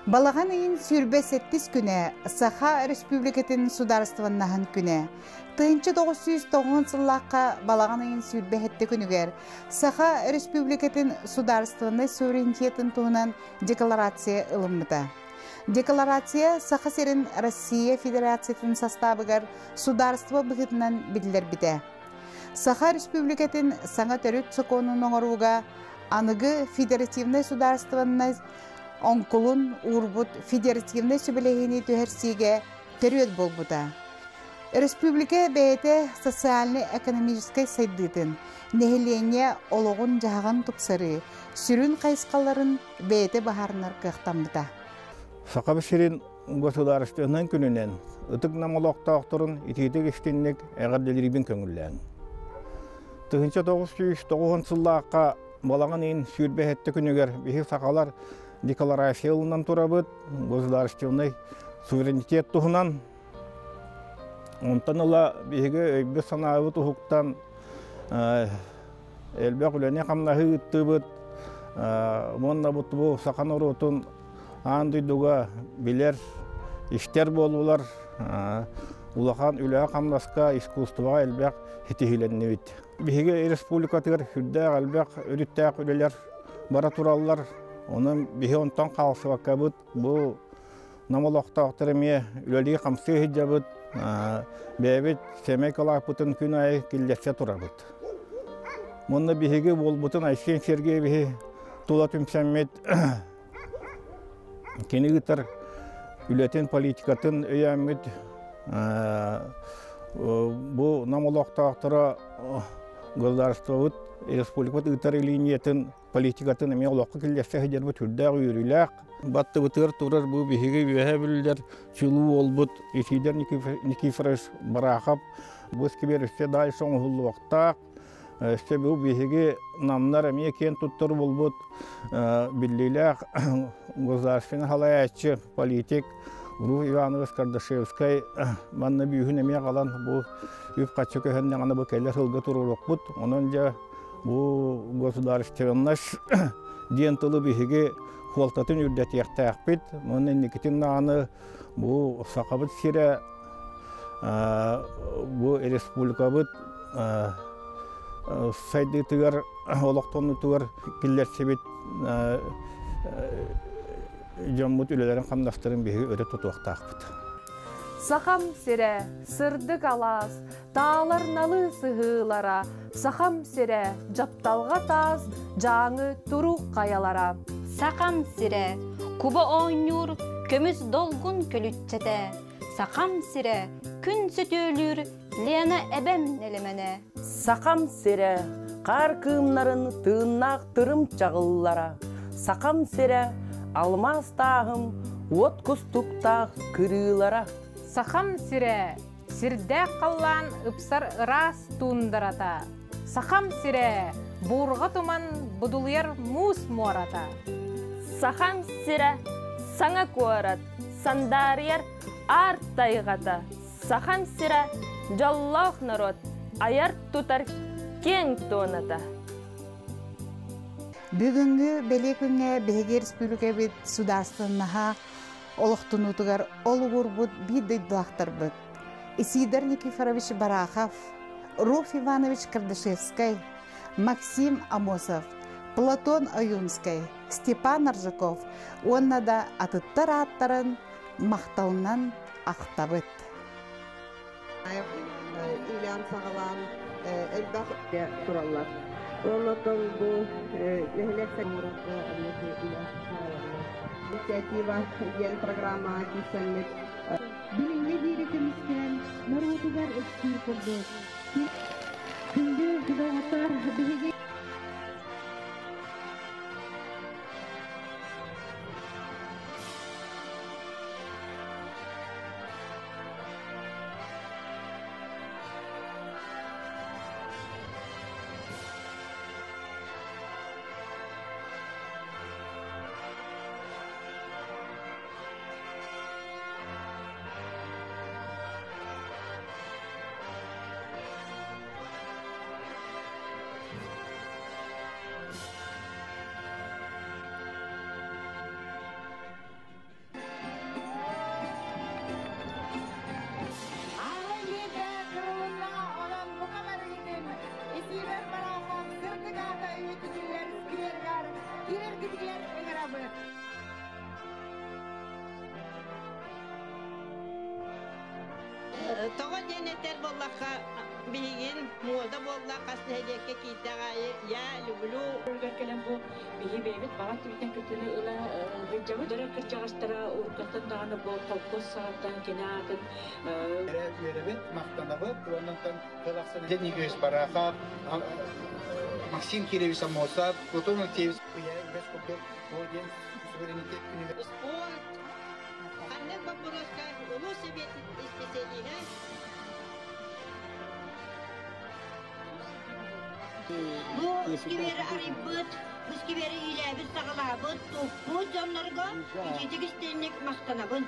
Балаҕан ыйын 27 күнэ Саха Республикатын судаарыстыбаннаһын күнэ. 1990 сыллаахха балаҕан ыйын 27 күнүгэр Саха Республикатын судаарыстыбаннай суверенитетын туһунан декларация ылыммыта. Декларация Саха сирин Россия Федерациятын састаабыгар судаарыстыба быһыытынан биллэрбитэ. Саха Республикатын саҥа төрүт сокуонун оҥорууга аныгы федеративнай судаарыстыбаннай оҥкулун уурбут федеративнай сүбэлэһиини түһэрсиигэ төрүөт буолбута. Республика бэйэтэ социальнай-экономическай сайдыытын, нэһилиэнньэ олоҕун-дьаһаҕын тупсарыы сүрүн хайысхаларын бэйэтэ быһаарынар кыахтаммыта. Саха сирин государственнай күнүнэн ытык нам олохтоохторун итиитик истинник эҕэрдэлиирбин көҥүллээн. 1990 сыллаахха Балаҕан ыйын 27 күнүгэр биһи сахалар декларация ылынан турабыт, государственный суверенитет туһунан. Онтон ыла биһиги өйбүт-санаабыт уһуктан элбэх үлэни-хамнаһы ыыттыбыт. Уонна бу саха норуотун аан дойдуга билэр, истэр буоллулар. Улахан үлэҕэ-хамнаска, искусствоҕа элбэх ситиһиилэннибит. Биһиги республикатыгар сүрдээх элбэх өрүттээх үлэлэр бара тураллар. Онон биһи онтон хаалсыбаккабыт бу нам олохтоохтор эмиэ үлэлии-хамсыы сылдьабыт. Бэйэбит сэмэй кылааппытын күн аайы киллэрсэ турабыт. Уонна биһиги буолбутун Айсен Сергеевиһи тула түмсэммит кини ыытар үлэтин, политикатын өйөөммүт бу нам олохтоохторо государствобыт, республикабыт ыытар линиятын, политикатын эмиэ олоххо киллэрсэ сылдьарбыт сүрдээх үөрүүлээх. Баттыбытыгар турар бу биһиги үөһэ бүллэр чулуу буолбут Исидор Никифорович Барахов бу сквер өссө дальше оҥоһуллуохтаах. Өссө бу биһиги намнар эмиэ киэн туттар буолбут биллиилээх государственный халайааччы, политик Руф Иванович Кардашевскай манна бүүһүн эмиэ аҕалан бу үп-харчы көһөннөҕүнэ бу кэлэр сылга туруоруохпут. Онон дьэ бу государственность диэн тылы биһиги суолтатын үрдэтиэхтээхпит. Уонна инникитин даҕаны бу Сахабыт сирэ бу республикабыт сайдыытыгар, олохтонуутугар киллэрсибит дьоммут үлэлэрин-хамнастарын биһиги өрө тутуохтаахпыт. Сахам сирэ, сырдык алаас, таалар налы сыһыылара, Сахам сирэ, дьапталҕа таас, дьааҥы турук хайалара. Сахам сирэ, куба оонньуур, көмүс долгун көлүччэтэ. Сахам сирэ, күн сөтүөлүүр Лена эбэм нэлэмэнэ. Сахам сирэ, хаар кыымнарын тыыннаах тырым чаҕыллара. Сахам сирэ, алмаас тааһым, уот кустуктаах кырыылара. Сахам сирэ, сирдээх халлаан ыпсар ыраас туундарата. Сахам сирэ, буурҕа туман будулуйар муус муората. Сахам сирэ, саҥа куорат, сандаарыйар аар тайҕата. Сахам сирэ дьоллоох норуот айар-тутар киэҥ туоната. Бүгүҥҥү бэлиэ күҥҥэ биһиги республикабыт судаарыстыбаннаһа олохтонуутугар олугурбут биир дойдулаахтарбыт Исидор Никифорович Барахов, Руф Иванович Кардашевскай, Максим Амосов, Платон Ойунскай, Степан Аржаков уонна да атыттар ааттарын махталынан ахтабыт. Ильян саҕалаан элбэх тураллар. Оннотон бу нэһилиэк инициатива диэн программаҕа киирсэммит Билиҥҥэ диэри көмүскээн норуотугар өстүүр курдук. Күндү доҕоттор, биһиги үйэтитиллэр скверигэр киирэргитигэр ыҥырабыт. Тоҕо диэн этэр буоллахха, билигин муода буолла хас нэһилиэккэ киирдэх аайы «Я люблю». Кэлэн бу биһи бэйэбит баҕа өттүбүттэн кыттыыны ыла сылдьабыт. Дөрө кырдьаҕастара уруккаттан даҕаны бу холкуос саҕаттан кини аатын Үөрэбит, махтанабыт, уоннантан тыл Денис Барахов, Максим Кирович Аммосов, Платон Алексеевич үгэс курдук бу диэн суверенитет күнүгэр. Спорт ханнык боппуруоска улуус сэбиэтин исписэлииһэ Бу сквери арыйбыт, бу сквери иилээбит, саҕалаабыт, туппут дьоннорго итиитик истиҥник махтанабын.